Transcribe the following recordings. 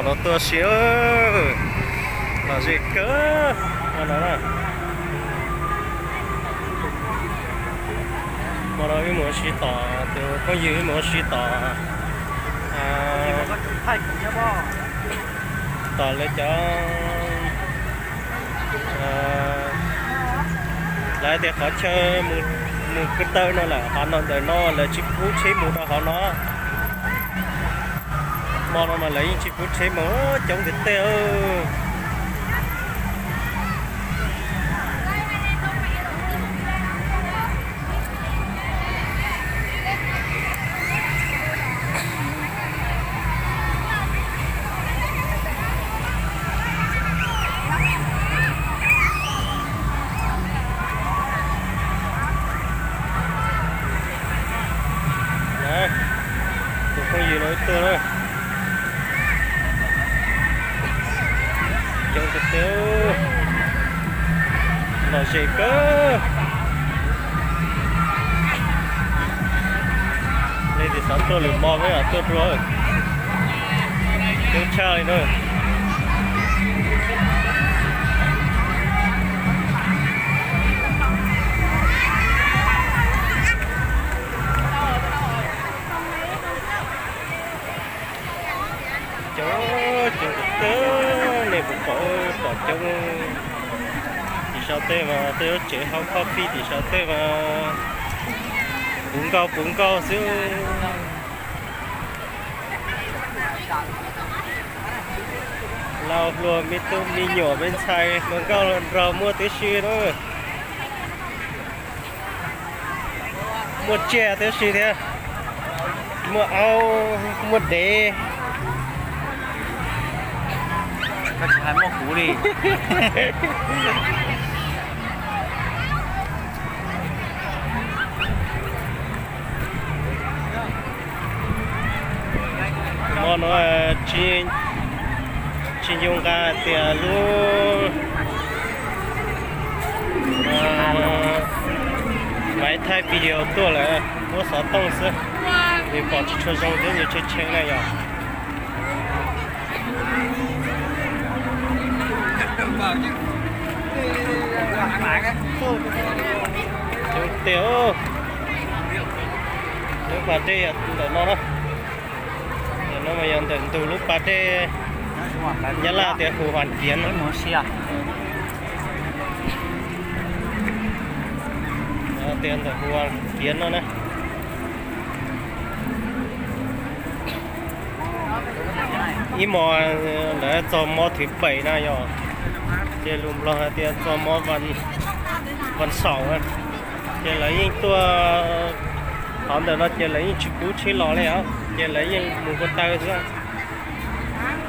Los tuaj si, lom zem kawg. Hmo no na, hmo no wb mus ua si tom, tus phooj ywg wb mus ua si tom, tom lawv cov, lawv tias qhov chaw mus ko taw no lawm, qhov no ntawm no lawv tsis pub tsheb mus rau hauv no. Hmo no mas lawv yeej tsis pub tsheb mus, coob tiag tiag. Tus phooj ywg no tuaj na. Coob tiag tiag, lom zem kawg. Nej tig xav tuaj lwm hmo peb mam tuaj dua. Coob tshaj li na. Coob, coob tiag tiag, nej puas pom, pom coob. Tim sau tej mas tej lub tsev hau coffee tim sau tej mas puv nkauj puv nkauj xwb. Lau hluas me tub me nyuam me ntxhais hluas nkauj hluas nraug muaj tib si na. Muaj tsiaj tib si thiab, muaj aub, muaj dev. Koj tsis hais muaj kuv li. Hmo no tsis nco nqa tias lub maiv thaij video tuaj lawm, muab xov tooj xwb, nws pom tsis tshua zoo thiab nws tshee tshee na yom. Coob tiag, lub pas dej yog ntawm no na. Ntawm no mas yog ntawm ntug lub pas dej Nyab Laj tias Hu Huas Kiav no. Tias ntawm Hu Huas Kiav no na. Ib hmos lawv txog hmo thứ bảy na yom, ces lus Nplog hais tias txog hmoวันเสาร์, ces lawv yeej tuaj, qhov ntawm no ces lawv yeej tsis pub tsheb los li os, ces lawv yeej mus ko taw xwb.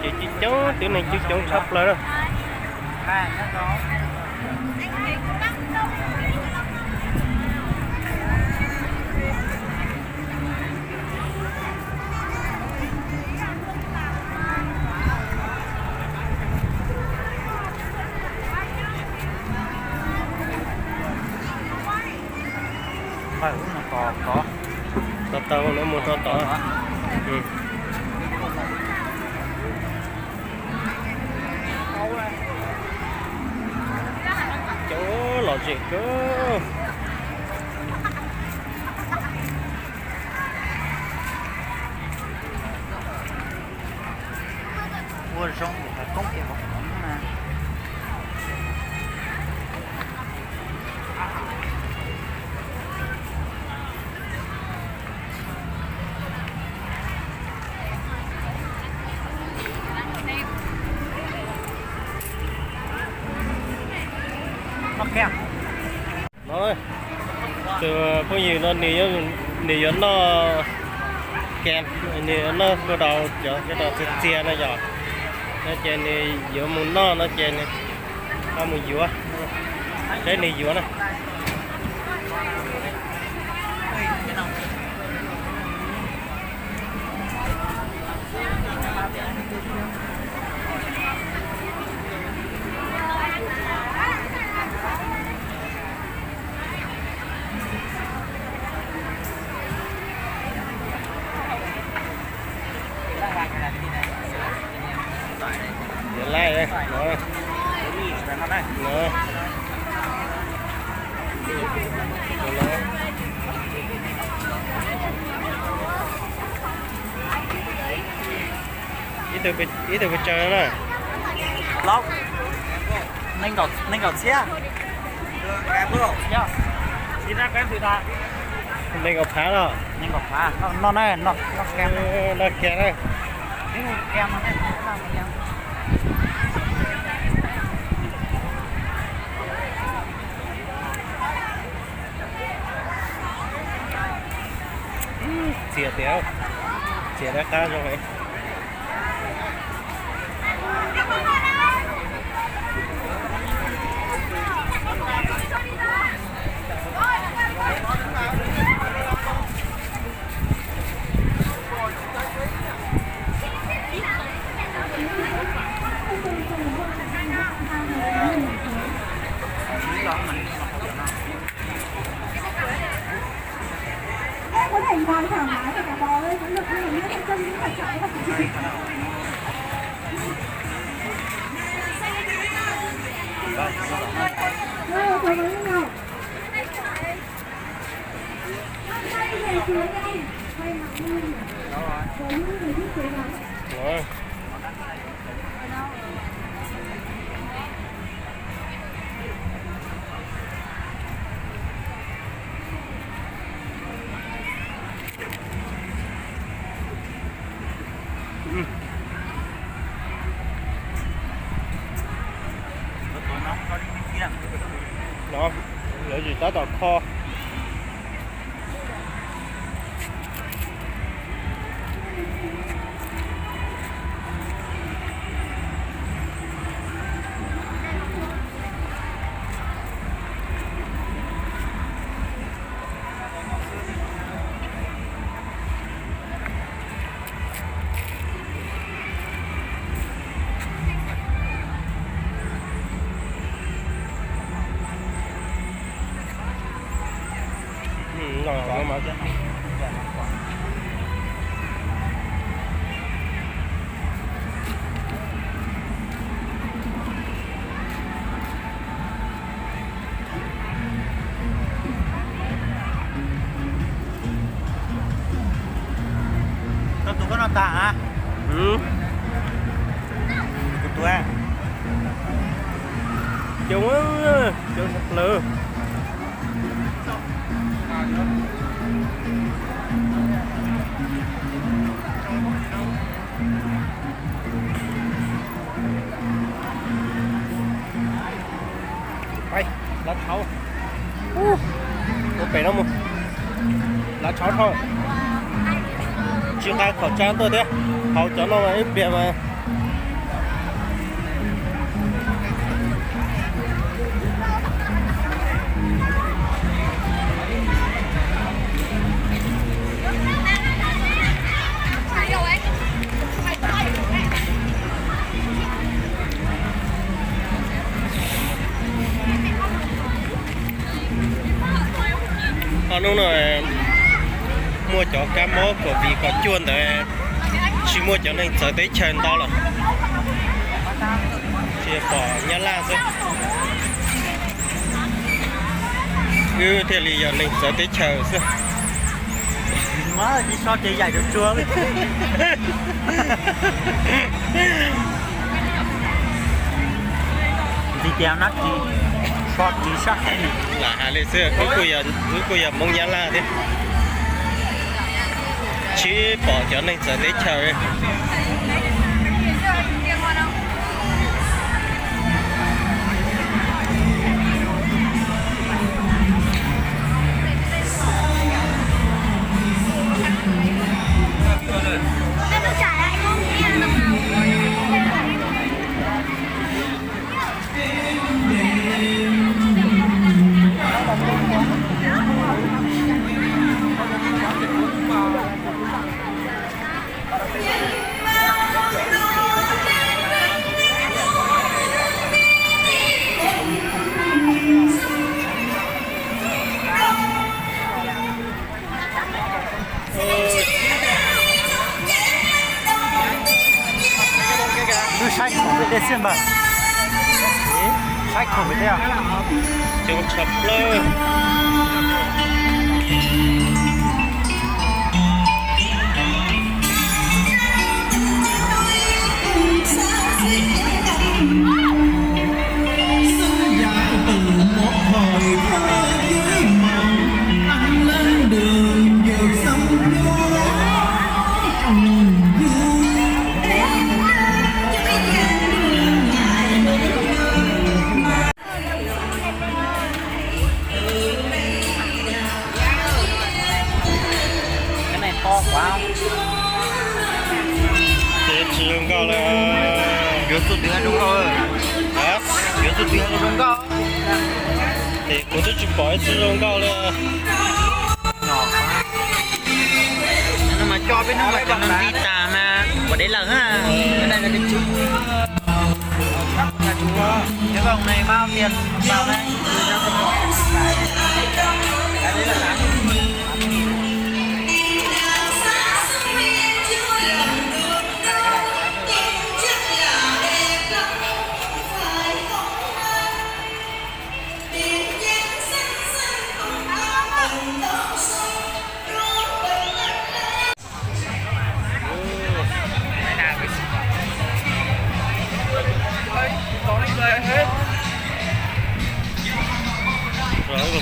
Ces coob coob, twb neeg coob coob tshaj plaws na. Tos tau no mus rau tod. Coob, lom zem kawg. Ua zoo kuv hais koob tias hauv qhov no na. No, tus phooj ywg no nws yuav noj, nws yuav noj kua daus, cov kua daus txias txias no yom. No ces nws yuav mus noj no ces nws ho mus yuav, saib nws yuav na. Cov laij no, no, no. Ib tug pes tsawg na? Plaub, nees nkaum txhiab. Nees nkaum phav los? Noj na, noj kiag na. Txias tias, txias dab qab zoo. No, lawv tsis tab tom kho. Tau tus koj no tas a? Kuv tus a. Coob, coob tshaj plaws. Lawv tshauv, ua pem no mus. Lawv tshauv dhau, tsis nqa khẩu trang tuaj thiab. Hauv cov no mas ib pliag mas Ob hnub no muaj cov kab mob covid kaum cuaj ntawd tsis muaj cov neeg txawv teb chaws ntau lawm, tsuas pom Nyab Laj xwb. Wb thiaj li yog neeg txawv teb chaws xwb. Lam hais li xwb, wb kuj yog Hmoob Nyab Laj thiab, tsis pom cov neeg txawv teb chaws. Saib khoom pem tej xwb npawg. Saib khoom pem tej. Coob tshaj plaws. Tsis zoo nkauj li. Yuav txuj twg zoo nkauj? Yuav txuj twg zoo nkauj? Ces kuv twb tsis pom ib txwm zoo nkauj li. No mas coj peb hnub mas cov neeg nti tas mas ua dev lawm ha.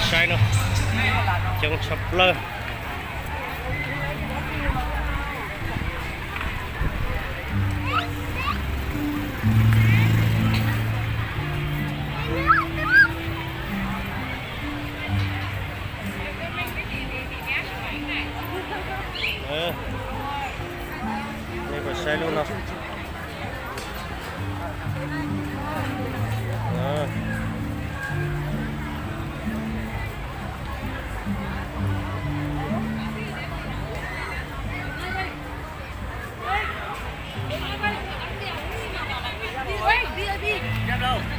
Saib no, coob tshaj plaws. Nej puas saib lub no?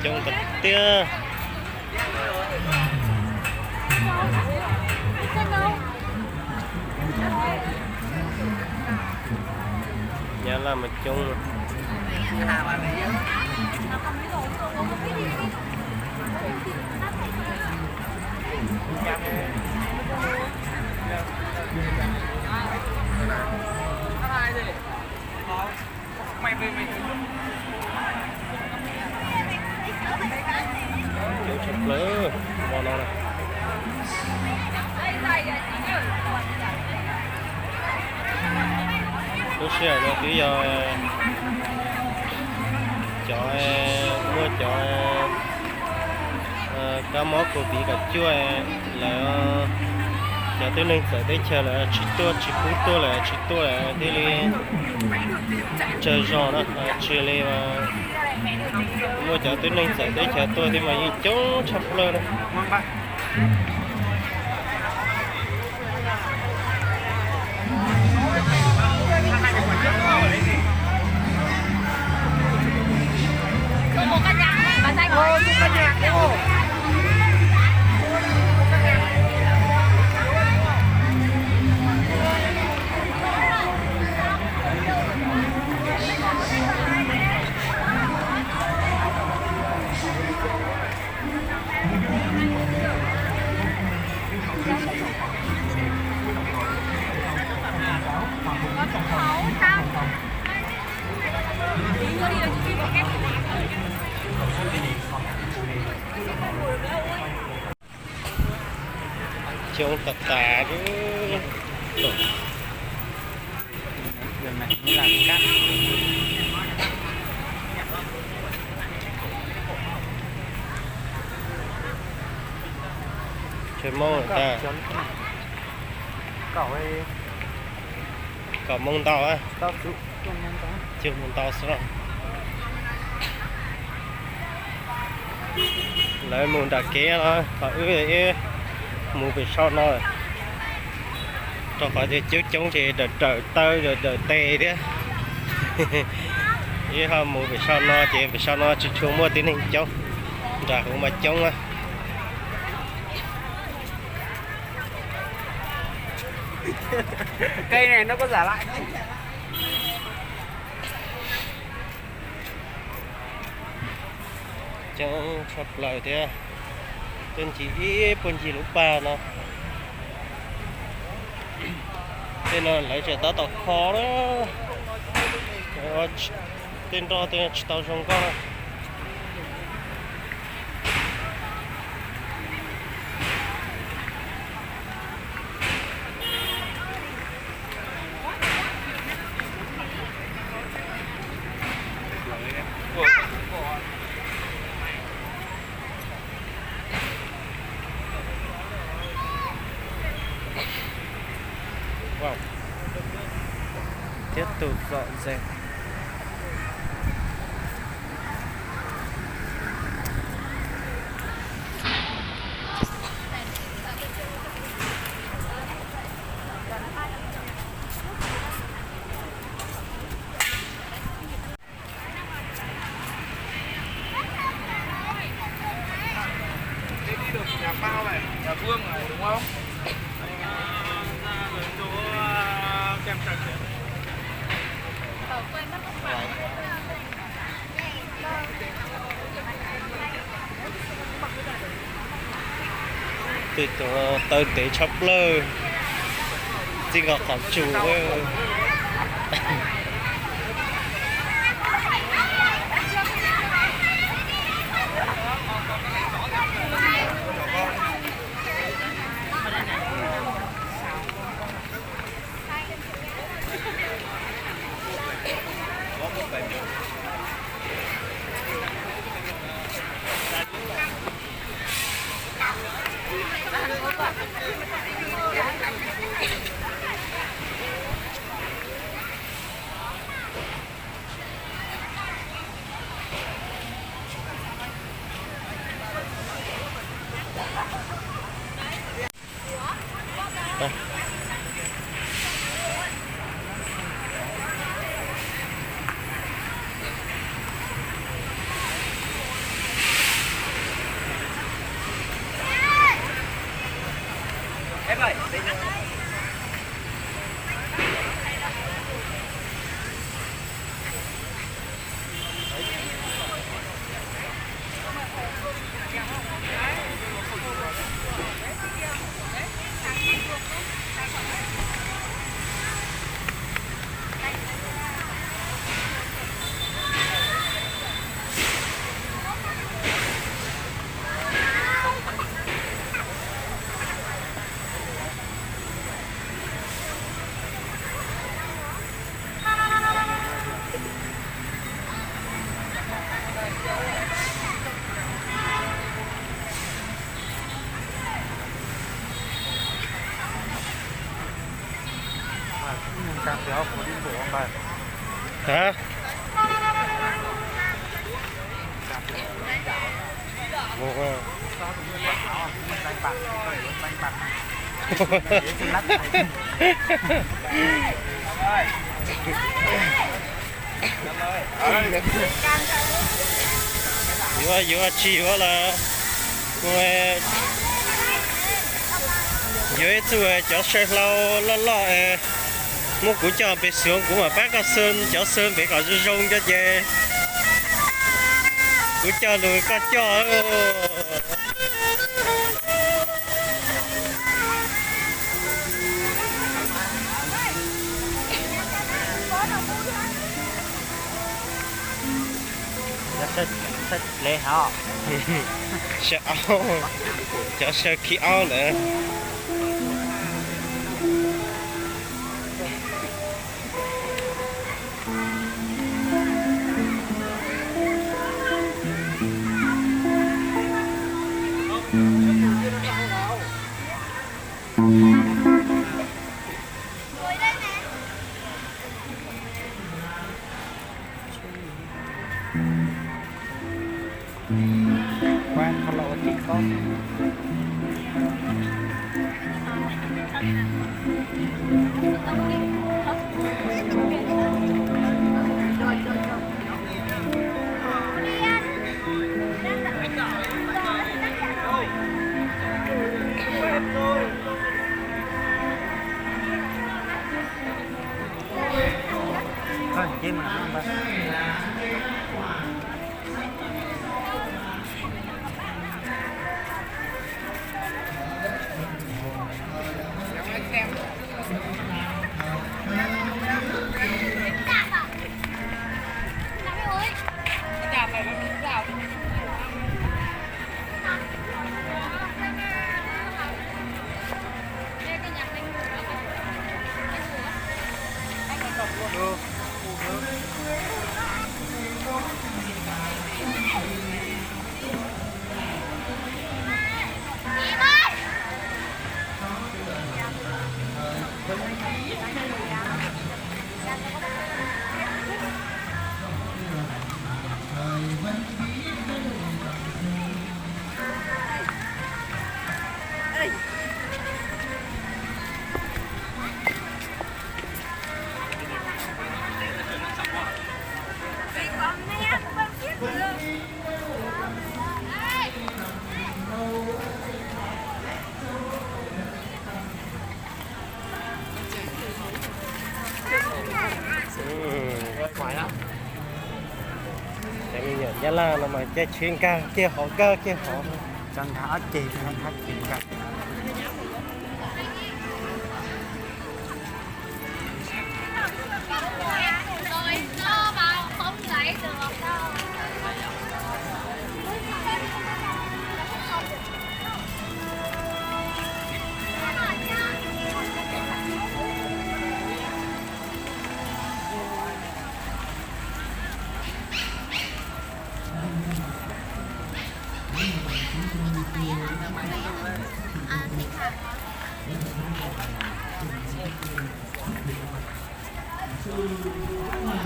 Coob tiag tiag. Nyab Laj mas coob. Coob tshaj plaws mo no na. Lub sij hawm no twb yog cov, muaj cov kab mob covid kaum cuaj lawm, cov tib neeg txawv teb chaws lawv tsis tuaj tsis pub tuaj lawm tsis tuaj lawm thiaj li tsawg zog na, tsis li muaj cov tib neeg txawv teb chaws tuaj thiab mas yeej coob tshaj plaws na. Coob tas tas. Tsheb Hmoob tas. Kaum moos ntau, cuaj moos ntau xwb los. Lawv mus nram kev los, ho wb mus pem saum no. Rau qhov tias coob coob ces dawm dawm taw dawm dawm tes thiab. Wb ho mus pem saum no ces pem saum no tsis tshua muaj tib neeg coob, nram hauv mas coob na. Cây này nó có giả lại không? Coob tshaj plaws thiab, tuaj ncig ib puag ncig lub pas no. Tej no lawv tseem tab tom kho na. Tej nroj tej tsis tau zoo nkauj na. Tiếp tục dọn dẹp. Đây đi được nhà Pao này, nhà Vương này đúng không? Anh, à, ra lượt chỗ, à, kem trần đấy. Tej cov taw ntev tshaj plaws, txij nkawm qhov tsum. Hả? Yuav, yuav tsis yuav lawm. Yuav ib txuj cov saw hlau loj loj es muab kuv coj pem Xyooj, kuv mam pab koj xwb, cov xwb pem kom zoo zoo cov ces kuv coj lus koj coj. Saw aub, cov saw khi aub ntawd. Nyab Laj no mas caij tsheb nkag kiag hauv, nkag kiag hauv, tso nkag ob ceg, nkag kiag nkag.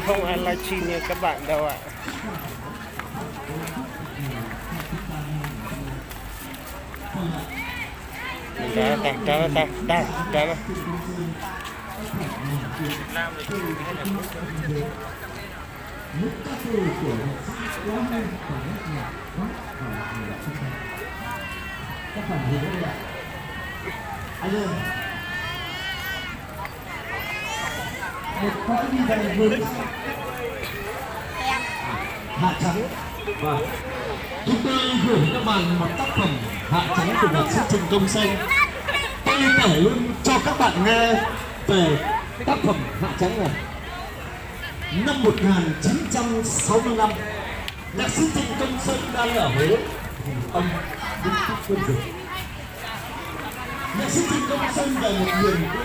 Không ai livestream như các bạn đâu ạ. Rau, rau, rau, rau, rau. Một gói đi về vườn. Hạ trắng. Vâng. Chúng tôi gửi các bạn một tác phẩm Hạ trắng của nhạc sĩ Trần Công Sơn. Tôi kể luôn cho các bạn nghe về tác phẩm Hạ trắng này. Năm một ngàn chín trăm sáu mươi lăm, nhạc sĩ Trần Công Sơn đang ở Huế. Ông Nguyễn Quốc Quân Dũng. Nhạc sĩ Trần Công Sơn về một miền quê.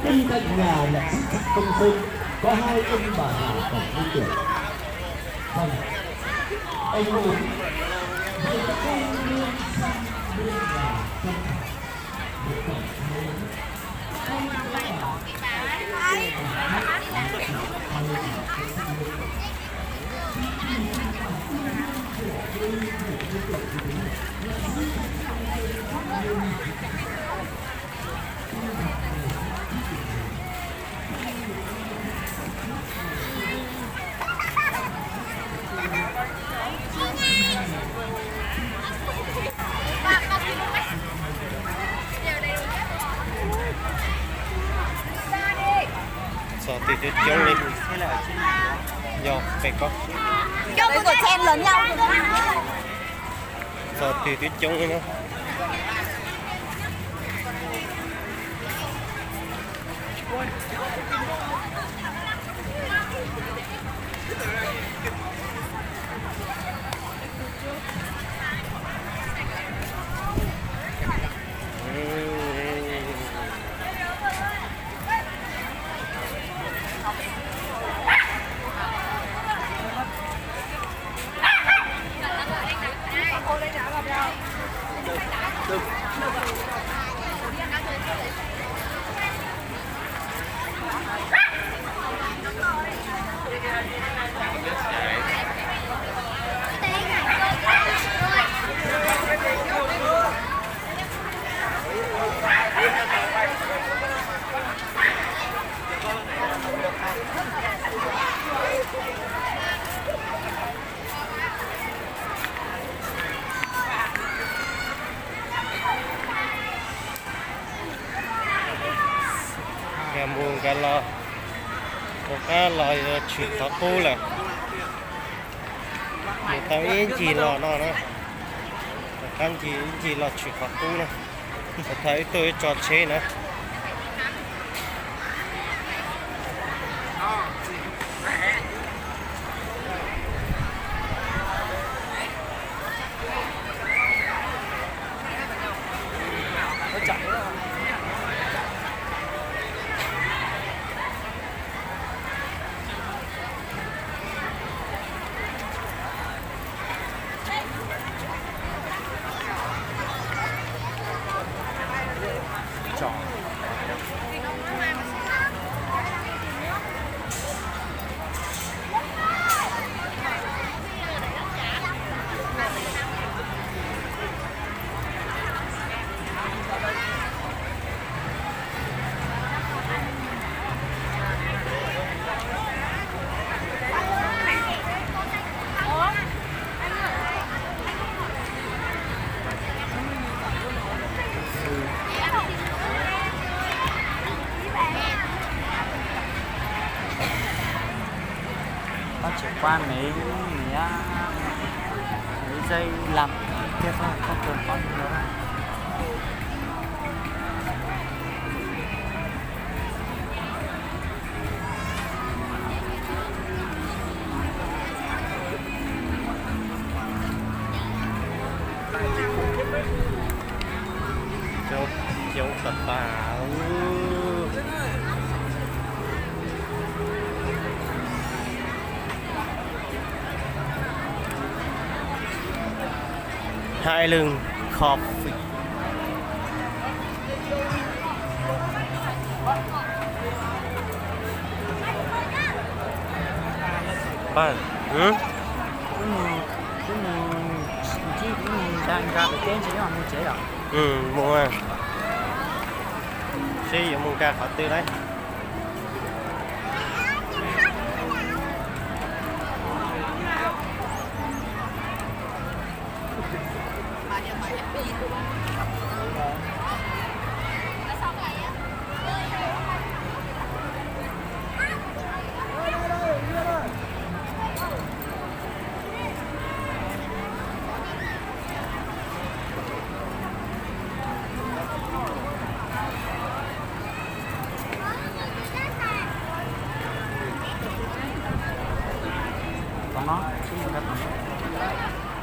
Bên cạnh nhà nhạc sĩ Trần Công Sơn có hai ông bà già bảy mươi tuổi. Vâng. Ông Nguyễn. Vậy các con nên sang bên nhà Trần. Txog twg coob coob li. Yog peb koj. Txog twg twb coob li na. Nkag mus nkag los, rov qab los tshwm qhov qub lawm. Mus tau ib ncig los no na, rov qab ncig ib ncig los tshwm qhov qub na. Thaum ib tuaj ib tso tsheb na. Pab tsis pab me me. Dây làm tiếp thôi, không cần có gì nữa đâu. Coob, coob tas tas. Highland Coffee. Pab, wb mus, wb mus, wb mus nra nra pem teb ntsis mus tsev os. Mus, seb yuav mus nra qhov twg lauj. Tom no, sib mus nrog tom no.